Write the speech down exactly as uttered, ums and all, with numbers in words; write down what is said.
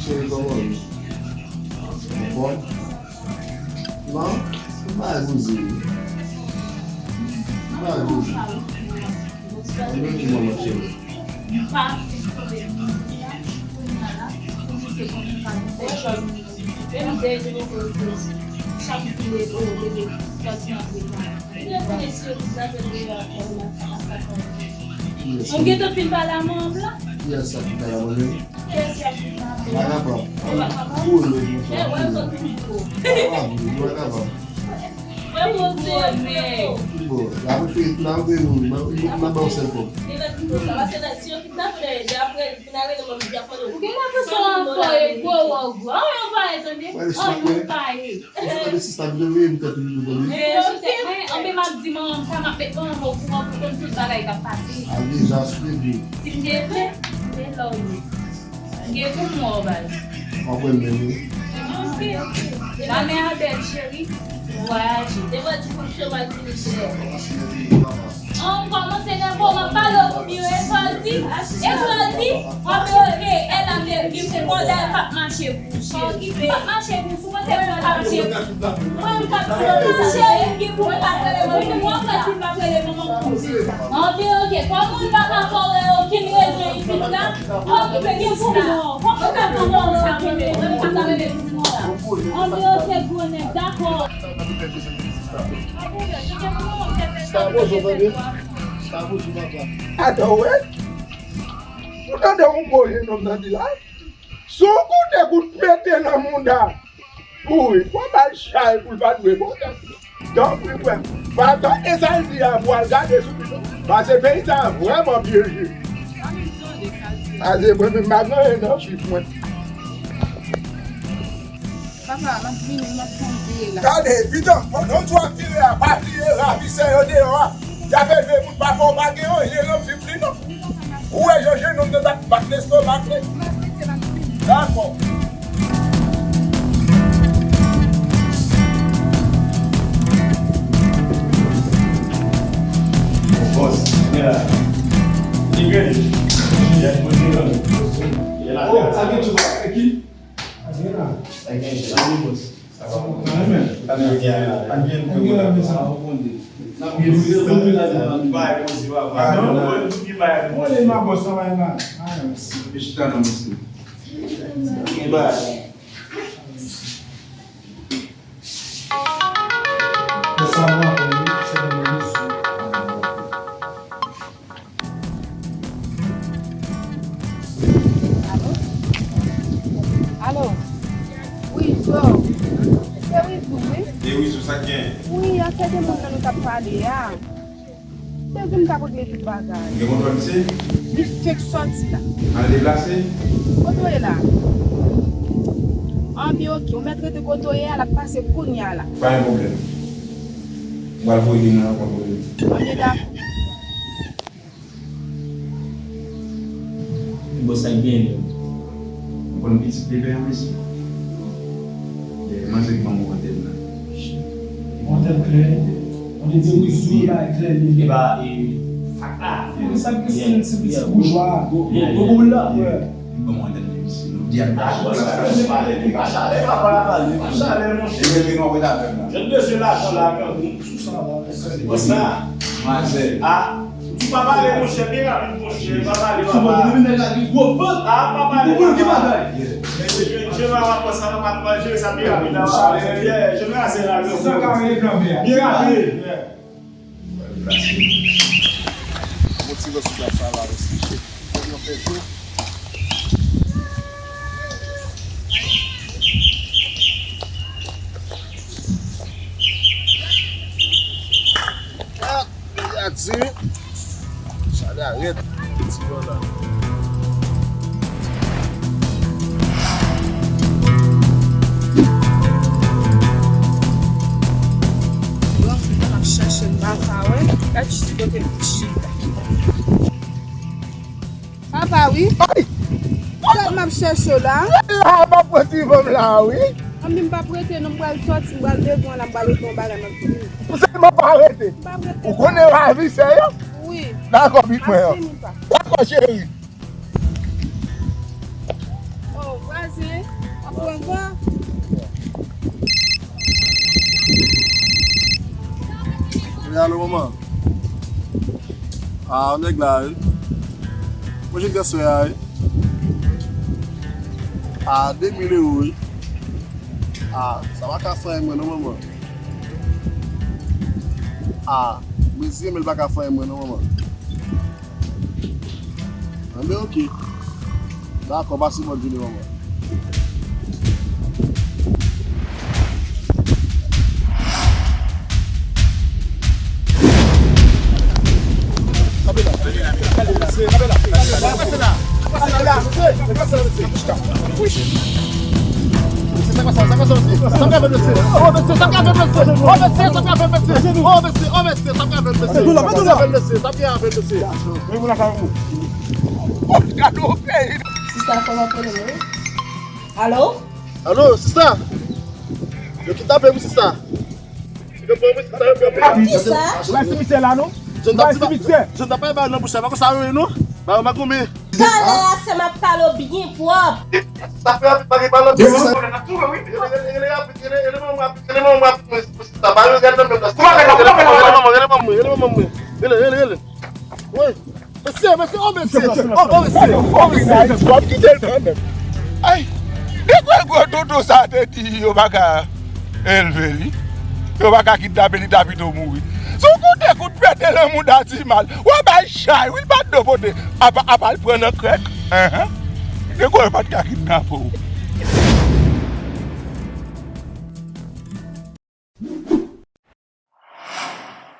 Cheri, kòman w ye? Anfòm? Non? M pa bouze wi. M pa bouze. Mwen menm ki manman cheri. Mwen gentan fin pale a manman m lan. Kiyès sa ki pale a manman m? Vagabon. Ou le konsa. Vagabon, vagabon. Bon, la mwen fè, la mwen fè moun, m ap ba w sèl kòb. Ou gen enpresyon an fò e gwo wòg. An yon pa ye tande. An yon pa ye. Ou se tande sista m te veye m tèt li pou konn li. Anben m ap di manman m sa, m ap met manman m okouran pou konn tout bagay k ap pase. A deja sou de. Si m te vle, m te love you. M gen pou m wè w baz. W ap wè m menm wi. Ok. Lanmè a bèl cheri. Vwayaje. Te mwen di pou m choma di Michel. An, m kòmanse nève w, m ap pale w pou byen, e sa w di? E sa w di? W ap rele, e la m gen pou manda, p ap mache pou w cheri. P ap mache pou w, si w panse pou w ap mache pou w. Mwen m p ap fè sa cheri, m gen pou m p ap rele manman m, w ap wè si m p ap rele manman m pou w. Anben ok, kòm moun pa ka fè w okenn rezon isit la, okipe de sa. Kòm w pa ka fè w sa, mwen m p ap rele pou mwen la. Anben ok, gwo nèg, dakò. Sa bonjou, tande. Sa bonjou, papa. Atò, wè. Ou tande yon gwo jenòm nan di la? Si w koute kout pete nan mouda, kouri. Pran bal chay pou l pa dwe mouda. Tanpri, frè m. Pa tande sa l di a pou al gade sou pito. Paske peyi sa a vrèman pyeje. Paske mwen menm, m pa gen anyen nan fis mwen. Papa, m ap vini, m ap fè yon vire la. Gade, pitan, pandan w ap vire a, pa bliye ravisè yo deyò a. Y ap elve moun, papa w pa gen anyen nan fim li non. Ou wè jan jenòm nan t ap bat lestomak li? M ap rete, m ap vini. Dakò. Bòs, men la. Li gen. Li a poze la. Oh, sa gen tou ki? Sa gen la. Sa gen la. Sa gen bòs. Sa va bon. Mwen menm. Sa gen la. Sa gen la. Sa va bon. N ap gen vizit, n ap gen vizit, n ap gen vizit. Bay poze, papa. Mwen menm ki bay poze. Mwen menm bòs, sa va la. Ah, mèsi. Mèsi, chita non, mèsi. Bay. Alo? Alo? Wi, Zo. Se Wizou, wi. E Wizou, sa k gen? Wi, afè de moun nan nou t ap pale a. Te di m t ap regle tout bagay. Ou gen kontwòl misye? Li fenk sòti la. Al deplase? Kote w ye la? Anben, ok, ou mèt rete kote w ye a, l ap pase kounya la. Pa gen pwoblèm. M pral voye li nan rankontre li. Anben, dakò. Bòs, sa k genyen menm? Ou konn pitit bebe a, mesye? Manzè k ban mwen antèn nan. Yon antèn klè. Mwen te di wi, sou bagay klè li. E ba, e, fatra. Wi, sa k gen se ti boujwa. Gwo, gwo, gwo boul la. Li ban mwen antèn nan, mesye. Nou di ak pa chalè, pa chalè, papa. Pa chalè, monchè. Mwen bezwen lajan la, grangou. Sou sa la. Bòs la. Manzè. Ah. Ou pa pale, monchè, byen rapid, monchè, pa pale, papa. Ah, pa pale, papa. Mesye, je, je va rapò sa, papa, nou va jere sa byen rapid la, papa. Yeah, je me rasè la, byen rapid. Byen rapid. Motive sou sa la, mesye. Fò nou fè jou. Ah, peyi a di, chalè a rèd, ti van la. Bon, m ap chache m pa ka wè. Gad jis kote m chita. Papa, wi. Ay! Gad m ap chèche w la. La, m ap pran ti van m la, wi. Anben, m p ap rete non, m pral sòti, m pral devan la, m pral rete yon bagay, m ap vini. Ou sèlman pa rete. M p ap rete. Ou konnen ravisè yo? Wi. Dakò, pitit mwen an. M ap vini, pa. Dakò, cheri. Oh, vwazen. Wi, alo, manman. A, nèg la, wi. Mwen jwenn transfè a, wi. A, de mil ewo, wi. A, sa pa ka fè anyen mwen, non, manman. A, mwen di, men l pa ka fè anyen mwen, non, manman. Anben, oke. Dakò, pase bòn jounen, manman. Sista, fò m apele w, wi. Alo? Alo, sista? Yo kidnape m, sista. Yo pran m, sista, yo pran m. Kisa? Ou bay simityè la, non? Ou bay simityè. Jèn nan pa bay nan bouch la, pa konsa yo ye, non? Ba yo magoumen. Talè a, sè m ap pale w byen pwòp. Sa fè rapid, pa gen pale. Rele, rele, rele rapid, rele, rele manman rapid, rele manman rapid, mwen, sista, pa yo gade nan menm la. Kouman fè, kouman fè, kouman fè? Rele manman, rele manman, rele manman mwen. Rele, rele, rele. Wi. Mesye, mesye, o mesye, o, o mesye, o mesye. W ap kite l kanmenm. Ay, de gwo gwo tonton sa te di yo pa ka elve li. Yo pa ka kidnape li, ta pito mouri. Si w konte kout pete nan mouda ti mal, w a bay chay, wi, l pa t dwe pote. Apa, apa l pran nan krèk. Enhen. De gwo yo pa t ka kidnape w.